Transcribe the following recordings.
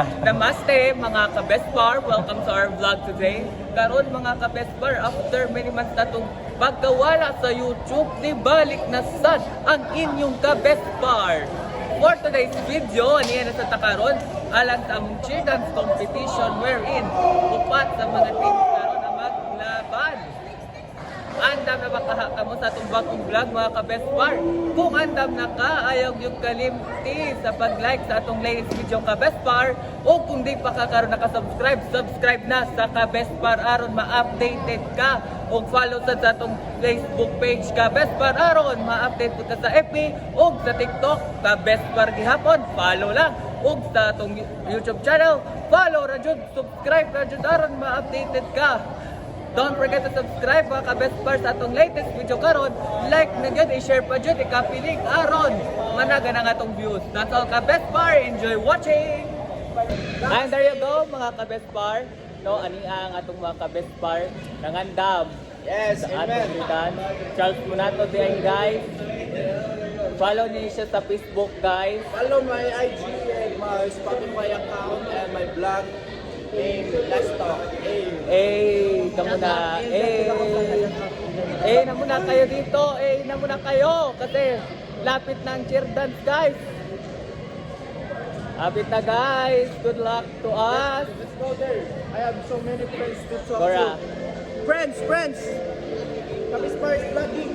Namaste, mga ka-Best Bar! Welcome to our vlog today. Karon, mga ka-Best Bar, after many months na itong pagkawala sa YouTube, di balik na sad ang inyong ka-Best Bar. For today's video, niya na sa takaron, alang sa among cheer dance competition wherein upat sa mga teams karon na maglaban. Andam na ba kaha kamo sa atong bagong vlog, mga ka-Best Bar? Kung andam na ka, ayaw yung kalimti sa pag-like sa atong latest video, ka-Best Bar. O kung di pa ka karon naka-subscribe, subscribe na sa ka-Best Bar aron ma-updated ka. O follow sad sa atong Facebook page, ka-Best Bar, aron ma-update po ka sa FB o sa TikTok, ka-Best Bar gihapon. Follow lang. O sa atong YouTube channel, follow ra jud, subscribe ra jud aron ma-updated ka. Don't forget to subscribe, mga ka-Best Bar, sa atong latest video karon. Like na gyud, i-share pa jud, i-copy link aron managa na nga atong views. That's all, ka-Best Bar. Enjoy watching! And there you go, mga ka-Best Bar. No, ani ang atong mga ka-Best Bar nangandam Yes, sa atong amen. bitan. Charles Munato diay, guys. Follow niyo siya sa Facebook, guys. Follow my IG and my Spotify account and my blog name Let's Talk. Hey. Eh, kamo na. Eh, eh, na muna kayo dito. Eh, na muna kayo. Kasi lapit na ang cheer dance, guys. Lapit na, guys. Good luck to us. Let's go there. I have so many friends to talk Cora. to. Friends, friends! Ka-Best Bar is vlogging.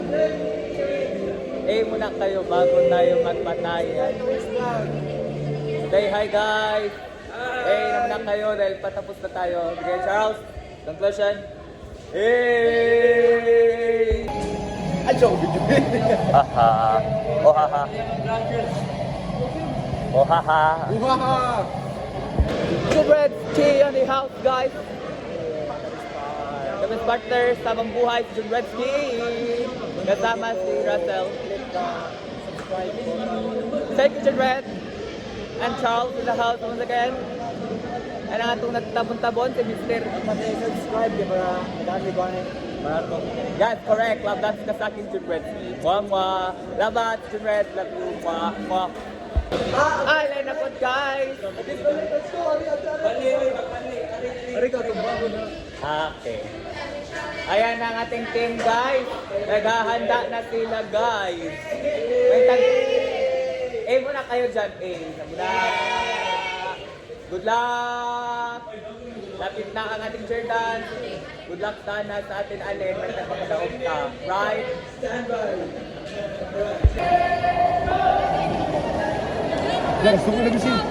Eh, muna kayo bago tayo magpatayan. Hi, vlog. Say hi, guys. Eh, na muna kayo dahil patapos na tayo. Okay, Charles. Conclusion. Hey! Ay, joke, video. Haha. Oh, haha. Oh, haha. Uhaha! Two breads, tea on the house, guys. The best partner sa habang buhay, si Jun Redsky. Kasama si Russell. Thank you, Jun Red. And Charles in the house once again. And ang atong nagtabon-tabon, si Mr. Subscribe, di ba? Madami ko na. Yes, correct. Love dance ka sa akin, Jun Redsky. Mwah, mwah. Love that, Jun Red. Love you. Mwah, mwah. Ay, line up, guys. Okay. Ayan ang ating team, guys. Naghahanda na sila, guys. May tag. Eh, muna kayo dyan. Eh, na muna. Good luck! Lapit na ang ating cheer dance. Good luck sana sa atin, Alin. May tagpakadaog ka. Right? Guys, tungkol na gising.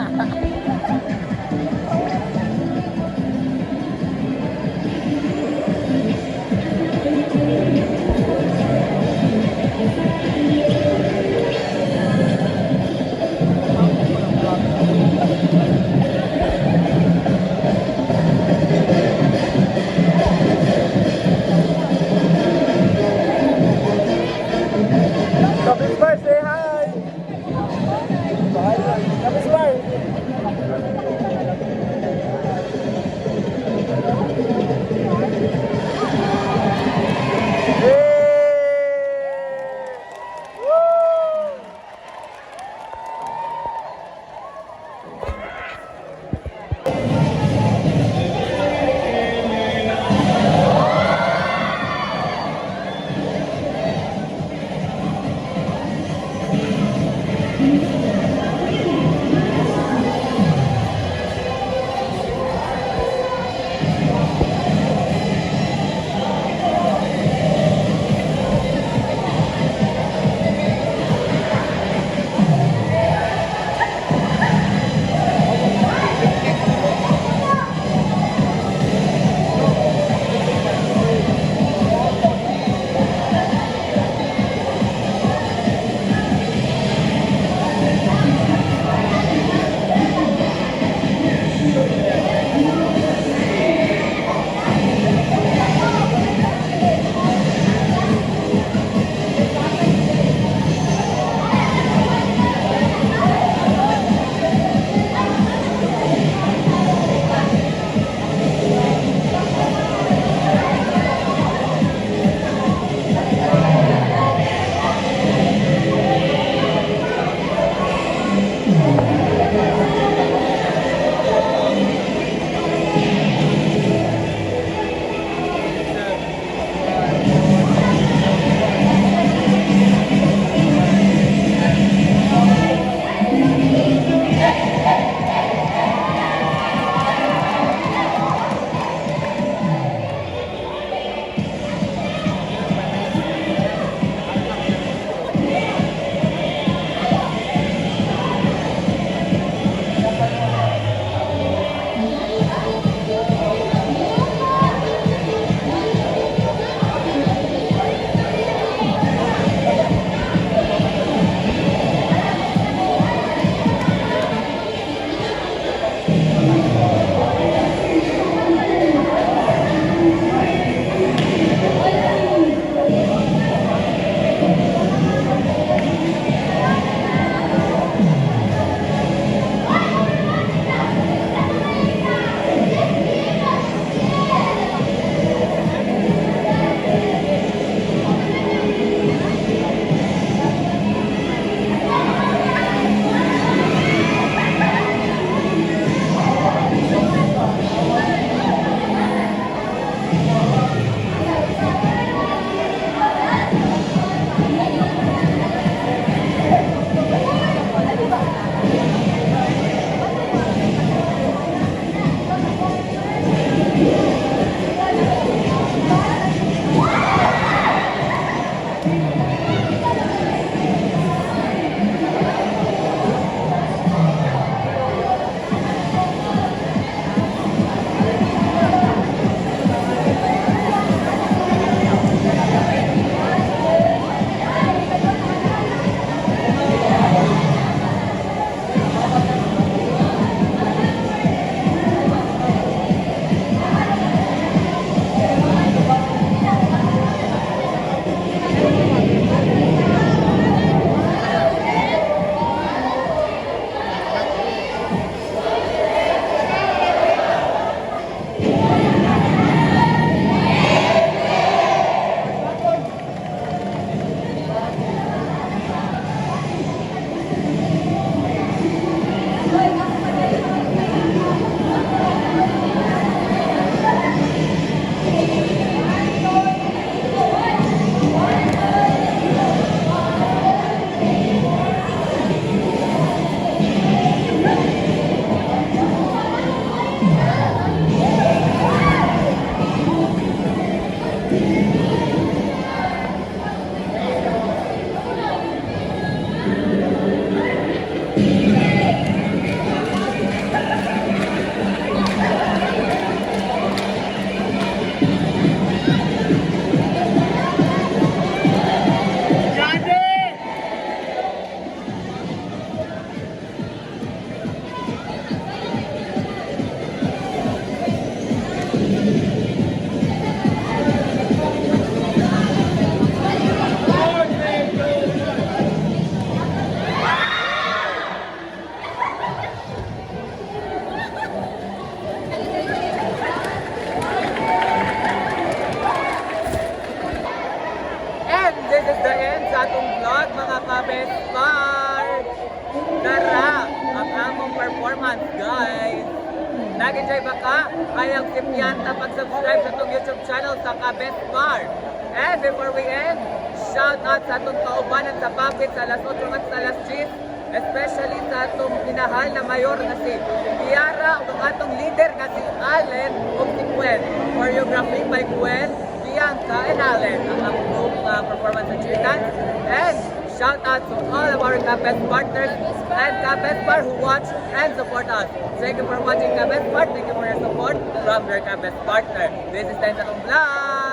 Kapis Bar, say hi! Kapis Bar! performance, guys. Nag-enjoy ba ka? Ayaw sipyanta pag-subscribe sa atong YouTube channel sa Kabest Bar. And before we end, shout out sa atong kaubanan sa Babit sa alas 8 at sa alas 10, especially sa atong minahal na mayor na si Kiara ug ang atong leader nga si Allen ug si Gwen. Choreography by Gwen, Bianca, and Allen ang among performance sa cheer dance. And shout out to all of our Kabest partners and Kabest Bar who watch and support us. Thank you for watching, Kabest Bar. Thank you for your support from your Kabest partner. This is Tensa Vlog.